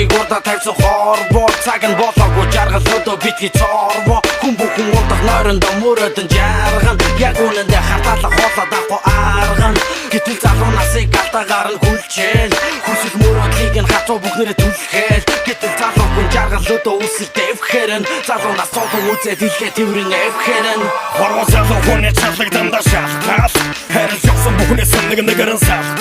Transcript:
Үгийг урдаа тавьсан хорвоо. Цаг нь болоогүй, жаргал өдөө битгий цорвоо. Хүн бүхэн унтах нойрондоо мөрөөдөн жарган. Яг үнэндээ хартаалах хоолой даахгүй арган. Гэтэл залуу насыг алдаагаар нь хүлчээл. Хүсэл мөрөөдлийг нь хатуу бүхнэрээ түлхээл. Гэтэл залуу хүн жаргал өдөө үсэл дэвхээр нь. Залуу нас цолон үзээ дэлхээ тэврэн эвхээр нь. Хорвоо залуу хүний чалаг дандаа шалгаал. Харин явсан бүхнээс нэг нэгэрэн салгаал.